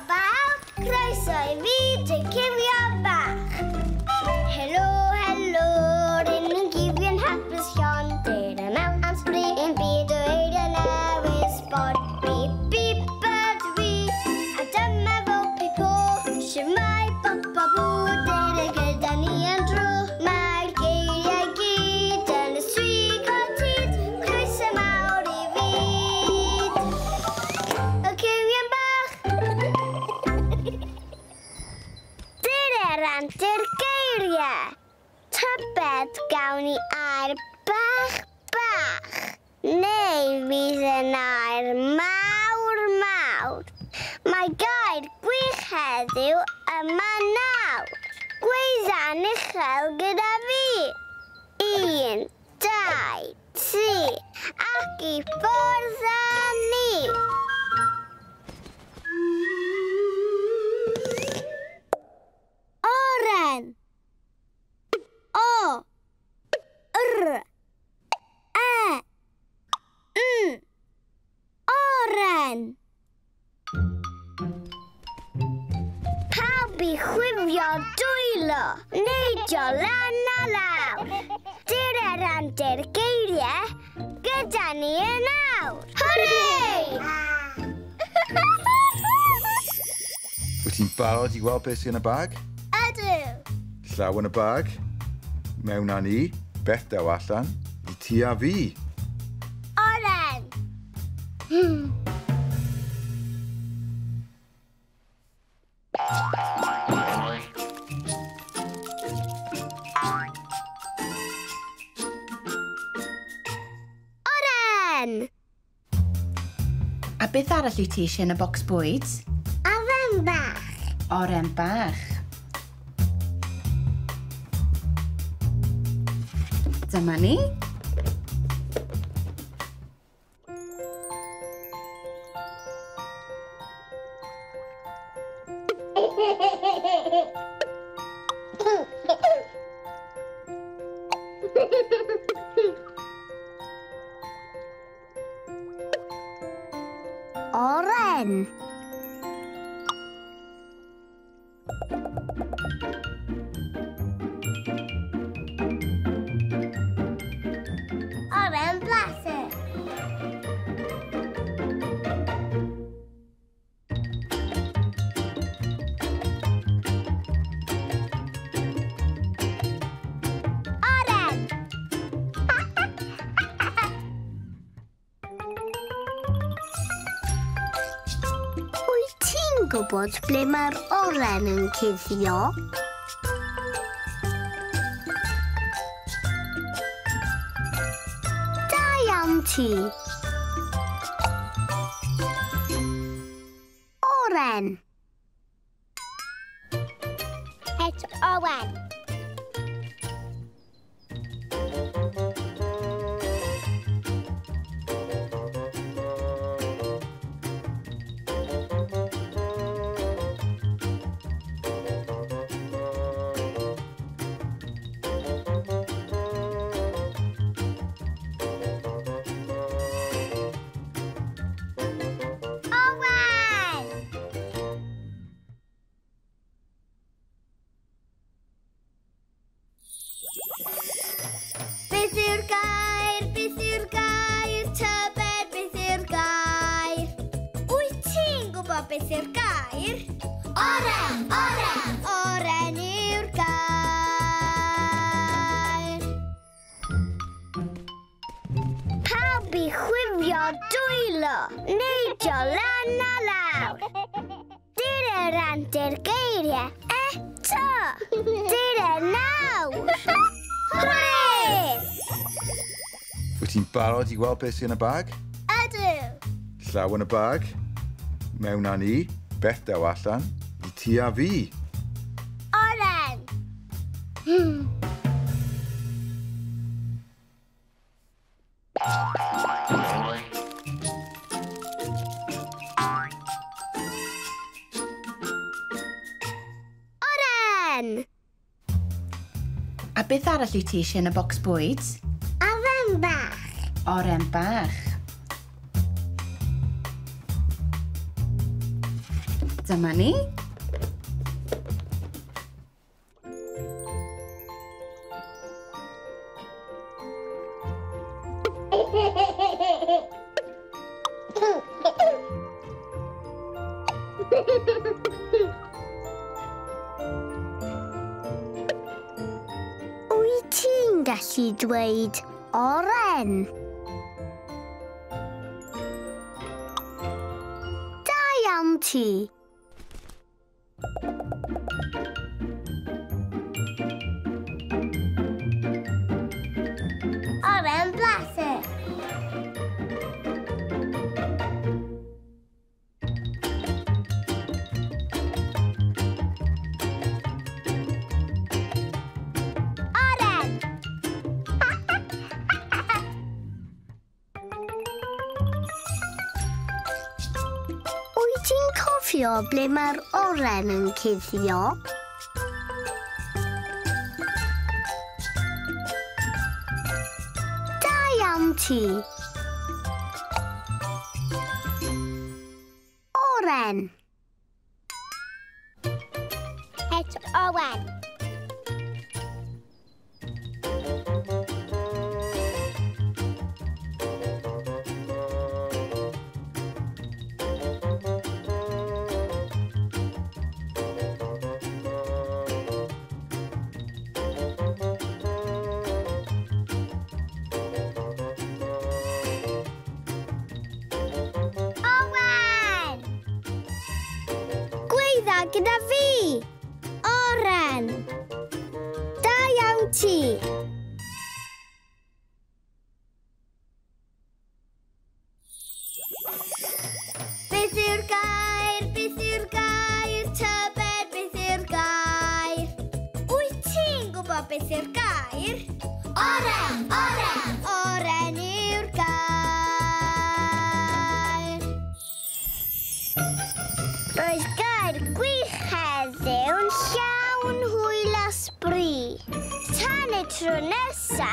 bawb! Croeso i fi, dy Cywion Bach. Helo, helo, rydyn ni'n cywion hapus iawn. Dyr yma am sbri yn byd o eiriau newydd sbon. Bip, bip, ydw i, a dyma fo Pipo. Shwmae, bop, bop, bw, dyr y gyda ni yn dro. Mae'r geiriau gyd yn y swig o tyd. Croeso mawr i fyd. Y Cywion Bach. Dyr yr antur geiriau. Tybed gawn ni air bach bach. Neu fydd yn air mawr mawr. Mae gair gwych heddiw yma nawr. Gweidda'n uchel gyda fi. 1, 2, 3, ac i ffwrdd â ni. Oren. O. R. E. N. Oren. Pawb i chwifio dwylo, neidio lan a lawr. Dyr yr antur geiriau gyda ni yn awr. Hwrê! Wyt ti'n barod i weld beth sy'n y bag? Ydw. Llaw yn y bag. Mewn â ni, beth daw allan, i ti a fi. Oren. Oren! A beth arall wyt ti eisiau yn y bocs bwyd? Oren bach. Oren bach. Dyma ni. Oren. Oren blasus. Oren. Wyt ti'n gwybod ble mae'r oren yn cuddio? Da iawn ti. Oren. Het Owen. Owen! Beth yw'r gair? Beth yw'r gair? Tybed beth yw'r gair? Wyt ti'n gwybod beth yw'r gair? Oren! Oren! Oren yw'r gair. Pawb i chwifio dwylo, neidio lan a lawr. Dyr yr antur geiriau eto. Dyr y nawr. Hwrê! Wyt ti'n barod i weld beth sy'n y bag? Ydw. Llaw yn y bag. Mewn â ni, beth daw allan, i ti a fi. Oren. Oren! A beth arall wyt ti eisiau yn y bocs bwyd? Oren bach. Oren bach. Dyma ni. Wyt ti'n gallu dweud oren? Da iawn ti. Oren blasus. Oren. Wyt ti'n cofio ble mae'r oren yn cuddio? Da iawn ti. Oren. Het Owen. Owen! Gweidda gyda fi! Oren! Da iawn ti! Beth yw'r gair? Beth yw'r gair? Tybed beth yw'r gair? Wyt ti'n gwybod beth yw'r gair? Oren! Oren! Oren yw'r gair. Roedd gair gwych heddiw'n llawn hwyl a sbri. Tan y tro nesa,